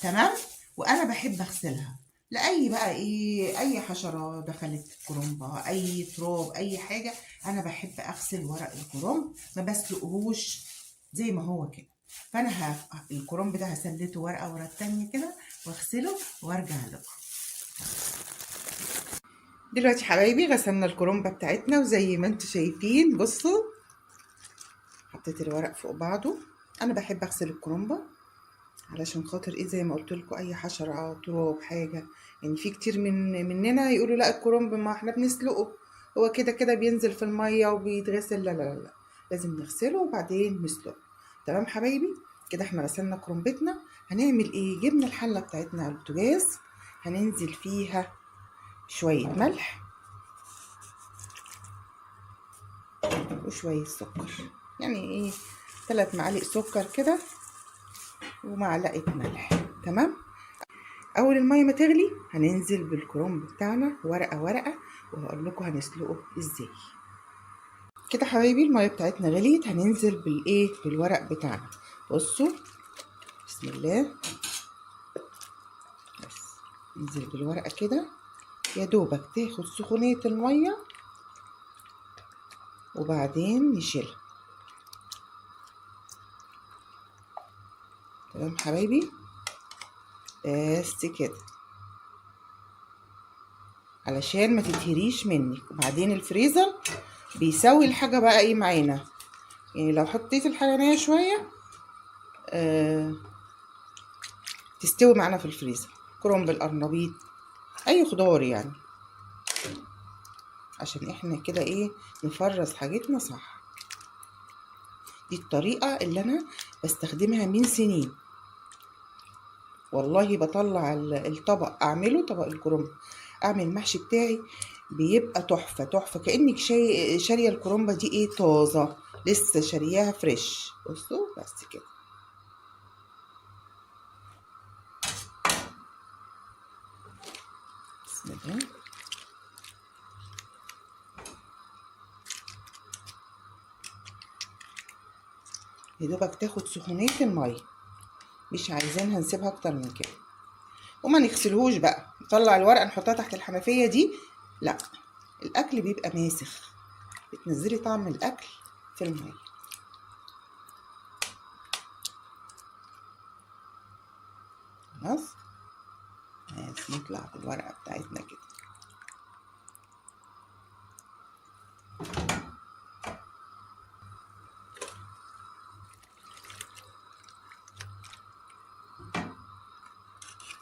تمام، وانا بحب اغسلها لاي بقى ايه، اي حشرة دخلت الكرنبه، اي تراب، اي حاجة. انا بحب اغسل ورق الكرنب، ما بسلقهوش زي ما هو كده. فانا الكرنب ده هسلته ورقة ورا التانية كده واغسله وارجع لكم. دلوقتي حبايبي غسلنا الكرنبه بتاعتنا، وزي ما انتم شايفين بصوا حطيت الورق فوق بعضه. انا بحب اغسل الكرنبه علشان خاطر ايه، زي ما قلت لكم اي حشرة، تراب، حاجة. يعني في كتير مننا يقولوا لا الكرنب ما احنا بنسلقه، هو كده كده بينزل في المية وبيتغسل. لا لا لا لا، لازم نغسله وبعدين نسلقه. تمام حبايبي، كده احنا غسلنا كرنبتنا. هنعمل ايه؟ جبنا الحلة بتاعتنا على البوتاجاز، هننزل فيها شوية ملح وشوية سكر، يعني ايه 3 معالق سكر كده ومعلقة ملح. تمام، اول المية ما تغلي هننزل بالكرنب بتاعنا ورقة ورقة، وهقول لكم هنسلقه ازاي. كده حبايبي المية بتاعتنا غليت، هننزل بالايه، بالورق بتاعنا. بصوا بسم الله، بس ننزل بالورقة كده يا دوبك تاخد سخونيه المية وبعدين نشيلها. تمام حبايبي، بس كده علشان ما تتهريش منك. وبعدين الفريزر بيسوي الحاجة بقى ايه معانا، يعني لو حطيت الحاجة نيه شوية تستوي معانا في الفريزر. كرنب، القرنبيط، اي خضار يعني، عشان احنا كده ايه نفرز حاجتنا صح. دي الطريقة اللي انا بستخدمها من سنين والله. بطلع الطبق، اعمله طبق الكرنب، اعمل المحشي بتاعي بيبقى تحفة تحفة، كأنك شارية الكرنبة دي ايه، طازة لسه شارياها فريش. بصوا بس كده. بسم الله. يا دوبك تاخد سخونية المية، مش عايزينها نسيبها اكتر من كده. وما نغسلهوش بقى، نطلع الورقة نحطها تحت الحنفية دي، لا الاكل بيبقى ماسخ، بتنزلي طعم الاكل في المية. خلاص نطلع بالورقة بتاعتنا كده.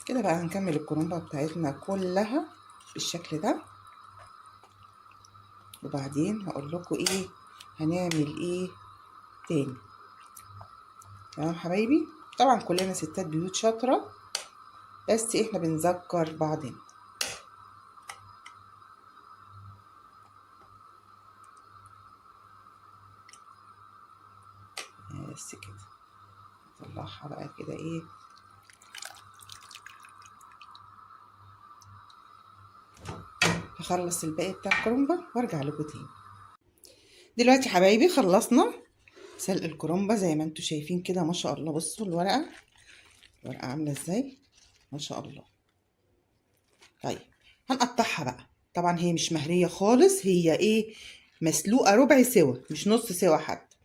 كده بقى هنكمل الكرنبه بتاعتنا كلها بالشكل ده، وبعدين هقول لكم ايه هنعمل ايه تاني. تمام حبايبي، طبعا كلنا ستات بيوت شاطرة بس احنا بنذكر بعضنا. بس كده نطلعها بقى كده ايه. هخلص الباقي بتاع الكرنبه وارجع لكم تاني. دلوقتي حبايبي خلصنا سلق الكرنبه زي ما انتم شايفين كده، ما شاء الله. بصوا الورقة عامله ازاي، ما شاء الله. طيب هنقطعها بقى. طبعا هي مش مهريه خالص، هي ايه، مسلوقة ربع سوا مش نص سوا حتى.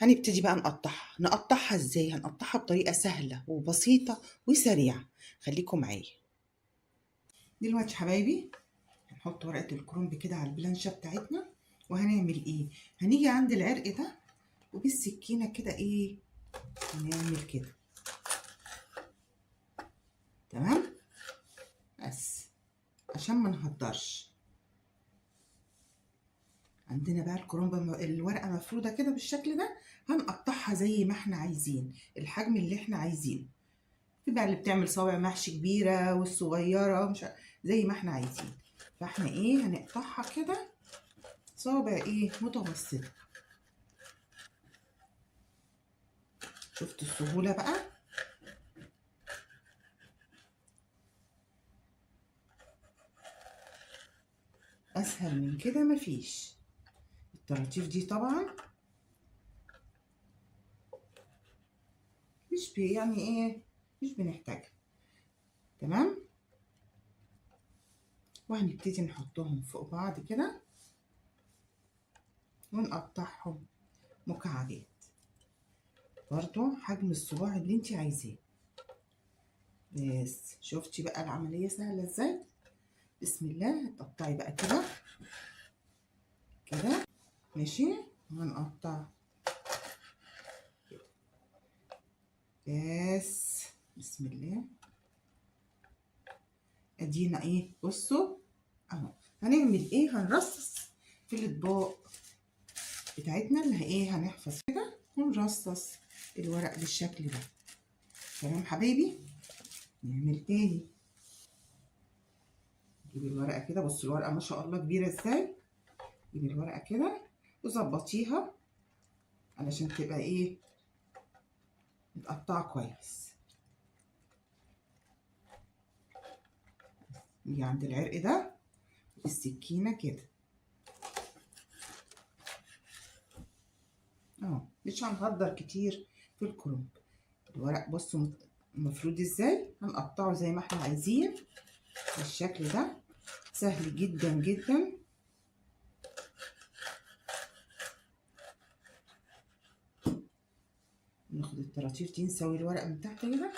هنبتدي بقى نقطعها. نقطعها ازاي؟ هنقطعها بطريقة سهلة وبسيطة وسريعة، خليكم معايا. دلوقتي حبايبي هنحط ورقة الكرنب كده على البلانشه بتاعتنا، وهنعمل ايه؟ هنيجي عند العرق ده وبالسكينه كده ايه، هنعمل كده. تمام، بس عشان ما نهدرش. عندنا بقى الكرنبه الورقة مفروده كده بالشكل ده، هنقطعها زي ما احنا عايزين، الحجم اللي احنا عايزينه. في بقى اللي بتعمل صوابع محشي كبيرة والصغيرة، مش زي ما احنا عايزين. فاحنا ايه، هنقطعها كده صوابع ايه، متوسطه. شفتوا السهولة بقى؟ اسهل من كده مفيش. الطراطيف دي طبعا مش يعني ايه، مش بنحتاجها. تمام، وهنبتدي نحطهم فوق بعض كده ونقطعهم مكعبات برضو حجم الصباع اللي انت عايزاه. بس شفتي بقى العملية سهلة ازاي؟ بسم الله. هتقطعي بقى كده كده، ماشي. وهنقطع بس بسم الله. ادينا ايه، بصوا اهو. هنعمل ايه؟ هنرصص في الاطباق بتاعتنا اللي ايه، هنحفظ كده ونرصص الورق بالشكل ده. تمام حبايبي، نعمل تاني. نجيب الورقة كده، بصوا الورقة ما شاء الله كبيرة ازاي. جيبي الورقة كده وظبطيها علشان تبقى ايه، متقطعه كويس. نيجي عند العرق ده بالسكينة كده اهو، مش هنهدر كتير في الكرنب. الورق بصوا المفروض ازاي، هنقطعه زي ما احنا عايزين بالشكل ده، سهل جدا جدا. ناخد الطراطيف دي نسوي الورق من تحت كده.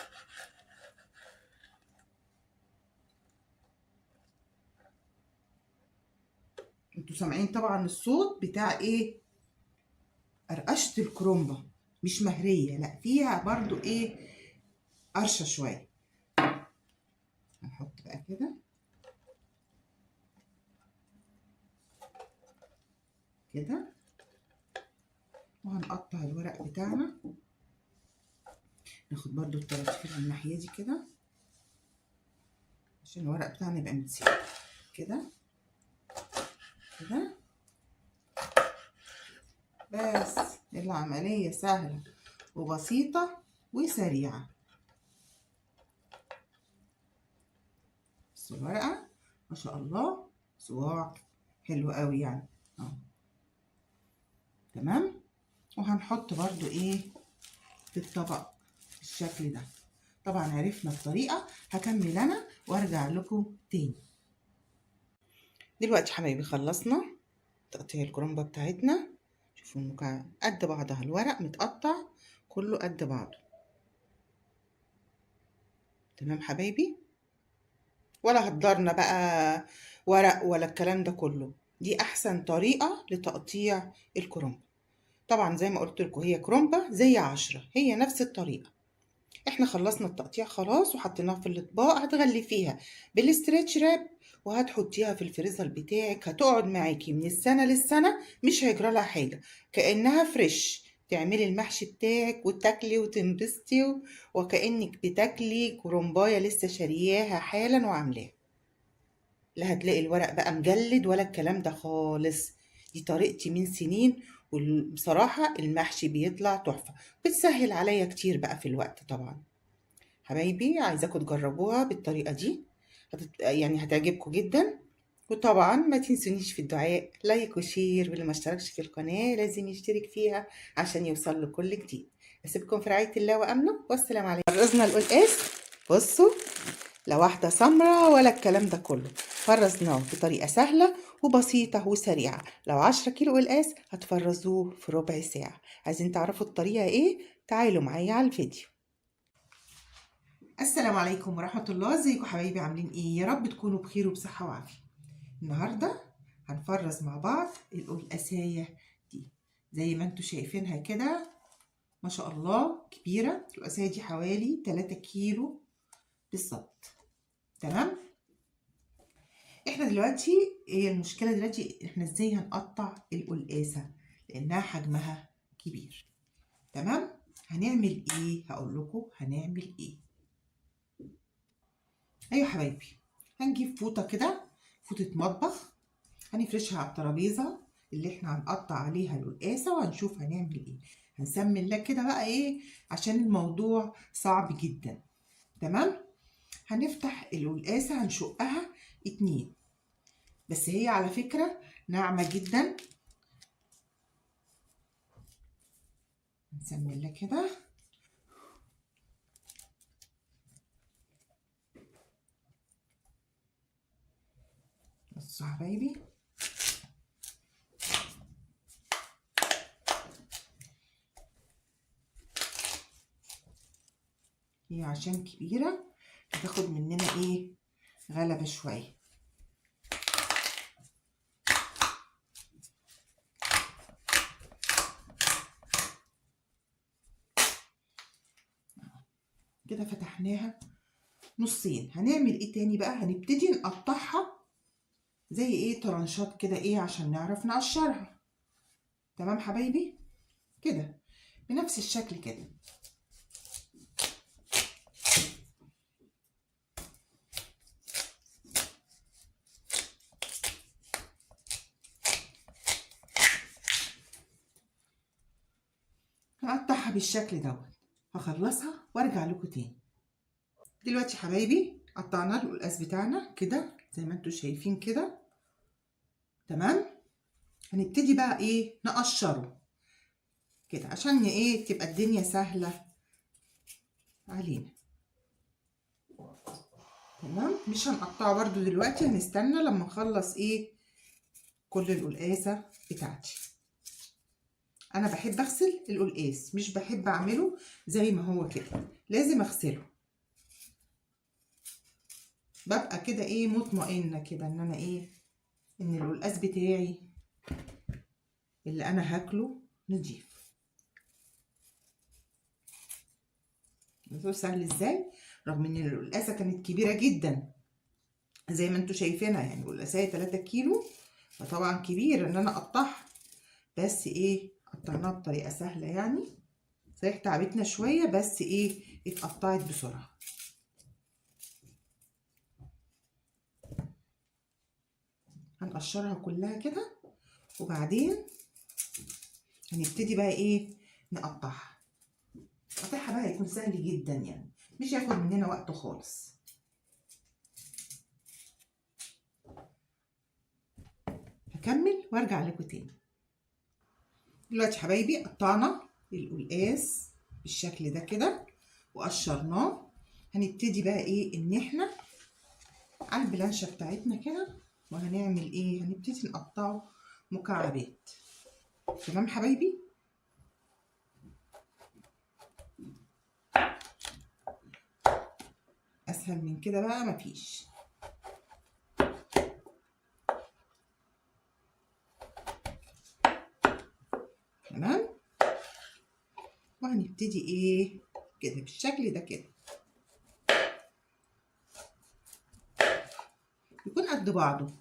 انتوا سامعين طبعا الصوت بتاع ايه، قرقشه الكرنبه، مش مهريه، لا فيها برضو ايه، قرشه شوية. هنحط بقى كده كده، وهنقطع الورق بتاعنا. ناخد برضو الطراطيف اللي الناحية دي كده عشان الورق بتاعنا يبقى متساوي كده كده. بس العملية سهلة وبسيطة وسريعة. بس الورقة ما شاء الله صباع حلو قوي يعني اهو. تمام، وهنحط برضو ايه في الطبق بالشكل ده. طبعا عرفنا الطريقة، هكمل انا وارجع لكم تاني. دلوقتي حبايبي خلصنا تقطيع الكرنبه بتاعتنا. شوفوا المكعب قد بعضها، الورق متقطع كله قد بعضه. تمام حبايبي، ولا هدرنا بقى ورق ولا الكلام ده كله. دي احسن طريقه لتقطيع الكرنبه. طبعا زي ما قلت لكم هي كرنبه زي 10، هي نفس الطريقة. احنا خلصنا التقطيع خلاص وحطيناها في الاطباق. هتغلفيها بال stretch wrap وهتحطيها في الفريزر بتاعك، هتقعد معاكي من السنة للسنة مش هيجرى لها حاجة، كانها fresh. تعملي المحشي بتاعك وتاكلي وتنبسطي وكأنك بتاكلي كرنبايه لسه شارياها حالا وعاملاها. لا هتلاقي الورق بقى مجلد ولا الكلام ده خالص. دي طريقتي من سنين، وبصراحة المحشي بيطلع تحفة، بتسهل عليا كتير بقى في الوقت. طبعا حبايبي عايزاكم تجربوها بالطريقة دي، يعني هتعجبكم جدا. وطبعا ما تنسونيش في الدعاء، like و share، واللي ما اشتركش في القناة لازم يشترك فيها عشان يوصل له كل جديد. اسيبكم في رعاية الله وامنه، والسلام عليكم. فرزنا القلقاس، بصوا لا واحدة سمرة ولا الكلام ده كله، فرزناه بطريقة سهلة وبسيطة وسريعة. لو 10 كيلو قلقاس هتفرزوه في ربع ساعة. عايزين تعرفوا الطريقة ايه؟ تعالوا معايا على الفيديو. السلام عليكم ورحمة الله، ازيكم حبايبي، عاملين ايه؟ يا رب تكونوا بخير وبصحة وعافية. النهاردة هنفرز مع بعض القلقاسية دي زي ما انتوا شايفينها كده، ما شاء الله كبيرة. القلقاسية دي حوالي 3 كيلو بالظبط. تمام؟ احنا دلوقتي ايه المشكلة دلوقتي؟ احنا ازاي هنقطع القلقاسة لانها حجمها كبير؟ تمام؟ هنعمل ايه؟ هقول لكم هنعمل ايه. ايوه حبايبي، هنجيب فوطة كده، فوطة مطبخ، هنفرشها على الترابيزة اللي احنا هنقطع عليها القلقاسة وهنشوف هنعمل ايه. هنسمي الله كده بقى ايه عشان الموضوع صعب جدا. تمام؟ هنفتح القلقاسة، هنشقها 2، بس هي على فكرة ناعمة جدا. نسمي الله كده. بصوا حبايبي، هي عشان كبيرة هتاخد مننا ايه غلبة شوية. كده فتحناها نصين. هنعمل ايه تاني بقى؟ هنبتدي نقطعها زي ايه طرنشات كده ايه عشان نعرف نقشرها. تمام حبايبي؟ كده بنفس الشكل كده. هقطعها بالشكل دوت، هخلصها وارجع لكم تاني. دلوقتي حبايبي قطعنا القلقاس بتاعنا كده زي ما انتم شايفين كده. تمام؟ هنبتدي بقى ايه نقشره كده عشان ايه تبقى الدنيا سهلة علينا. تمام؟ مش هنقطعه برده دلوقتي، هنستنى لما نخلص ايه كل القلقاسة بتاعتي. انا بحب اغسل القلقاس، مش بحب اعمله زي ما هو كده، لازم اغسله. ببقى كده ايه مطمئنة كده ان انا ايه ان القلقاس بتاعي اللي انا هاكله نضيف. الموضوع سهل ازاي رغم ان القلقاسه كانت كبيرة جدا زي ما انتوا شايفينها، يعني القلقاسه 3 كيلو، فطبعا كبير ان انا اقطعها، بس ايه قطعناها بطريقة سهلة يعني. صحيح تعبتنا شوية بس ايه اتقطعت بسرعة. هنقشرها كلها كده وبعدين هنبتدي بقى ايه نقطعها. قطعها بقى هيكون سهل جدا يعني مش هياخد مننا وقت خالص. هكمل وارجع لكم تاني. دلوقتي حبايبي قطعنا القلقاس بالشكل ده كده وقشرناه. هنبتدي بقى ايه ان احنا على البلانشة بتاعتنا كده، وهنعمل ايه؟ هنبتدي نقطعه مكعبات. تمام حبايبي؟ اسهل من كده بقى مفيش. تمام؟ وهنبتدي ايه كده بالشكل ده كده، يكون قد بعضه.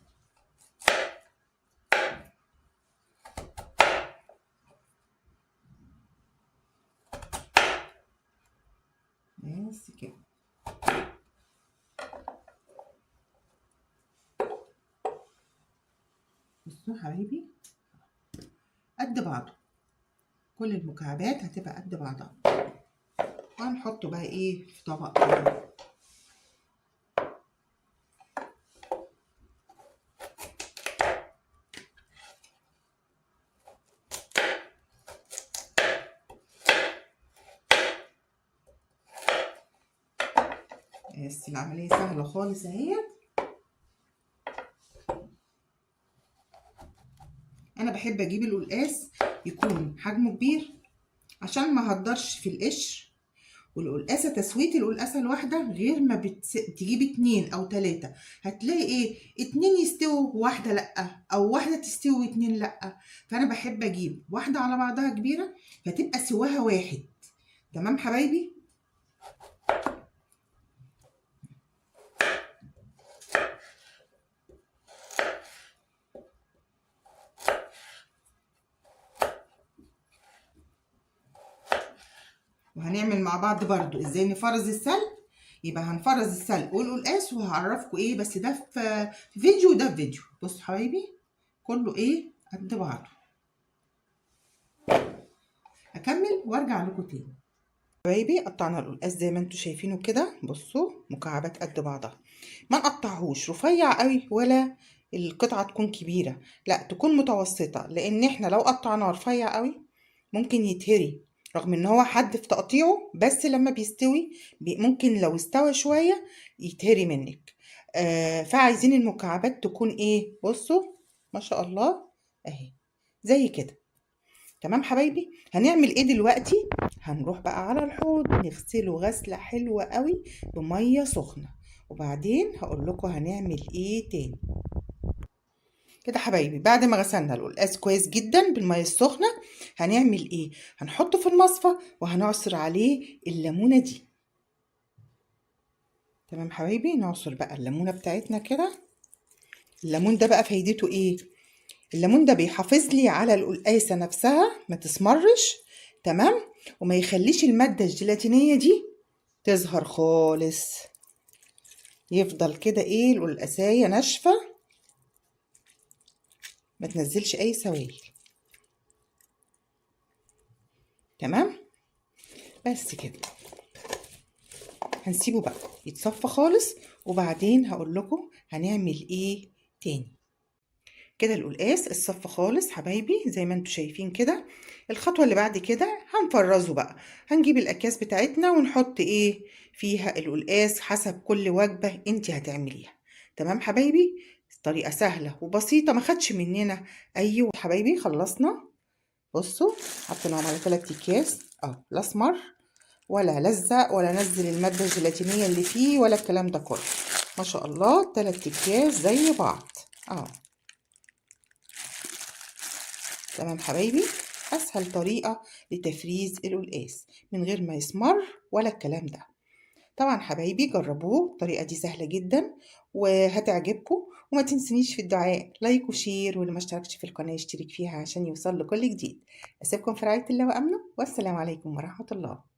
بصوا حبايبي قد بعضه، كل المكعبات هتبقى قد بعضها. وهنحطه بقى ايه في طبق كده. بس العملية سهلة خالص اهي. انا بحب اجيب القلقاس يكون حجمه كبير عشان ما هدرش في القشر. والقلقاسه تسويه القلقاسه الواحدة غير ما تجيب 2 او 3، هتلاقي ايه 2 يستووا وواحدة لا، او واحدة تستوي و2 لا. فانا بحب اجيب واحدة على بعضها كبيرة فتبقى سواها واحد. تمام حبايبي؟ وهنعمل مع بعض برضو ازاي نفرز السلق. يبقى هنفرز السلق والقلقاس وهعرفكم ايه، بس ده في فيديو وده في فيديو. بصوا حبايبي كله ايه قد بعضه. اكمل وارجع لكم تاني. حبايبي قطعنا القلقاس زي ما انتم شايفينه كده، بصوا مكعبات قد بعضها، ما نقطعهوش رفيع قوي ولا القطعة تكون كبيرة، لا تكون متوسطه، لان احنا لو قطعناه رفيع قوي ممكن يتهري، رغم ان هو حد في تقطيعه، بس لما بيستوي ممكن لو استوى شوية يتهري منك. فعايزين المكعبات تكون ايه، بصوا ما شاء الله اهي زي كده. تمام حبايبي؟ هنعمل ايه دلوقتي؟ هنروح بقى على الحوض نغسله غسله حلوة قوي بميه سخنة، وبعدين هقول لكم هنعمل ايه تاني. كده حبايبي بعد ما غسلنا القلقاس كويس جدا بالمية السخنة، هنعمل ايه؟ هنحطه في المصفى وهنعصر عليه الليمونه دي. تمام حبايبي؟ نعصر بقى الليمونه بتاعتنا كده. الليمون ده بقى فايدته ايه؟ الليمون ده بيحافظ لي على القلقاسه نفسها ما تسمرش، تمام، وما يخليش المادة الجيلاتينيه دي تظهر خالص، يفضل كده ايه القلقاسايه ناشفة ما تنزلش اي سوائل. تمام بس كده هنسيبه بقى يتصفى خالص، وبعدين هقول لكم هنعمل ايه تاني. كده القلقاس اتصفى خالص حبايبي زي ما انتم شايفين كده. الخطوة اللي بعد كده هنفرزه بقى، هنجيب الاكياس بتاعتنا ونحط ايه فيها القلقاس حسب كل وجبة انت هتعمليها. تمام حبايبي؟ طريقه سهلة وبسيطة ما خدش مننا اي. حبايبي خلصنا، بصوا حطيناهم على 3 اكياس اهو، لا اسمر ولا لزق ولا نزل المادة الجيلاتينيه اللي فيه ولا الكلام ده كله، ما شاء الله 3 اكياس زي بعض اهو. تمام حبايبي؟ اسهل طريقه لتفريز القلقاس من غير ما يسمر ولا الكلام ده. طبعا حبايبي جربوه، الطريقة دي سهلة جدا وهتعجبكم. وما تنسونيش في الدعاء، like و share، واللي ما اشتركش في القناة يشترك فيها عشان يوصل لكل جديد. اسيبكم في رعاية الله وامنه، والسلام عليكم ورحمة الله.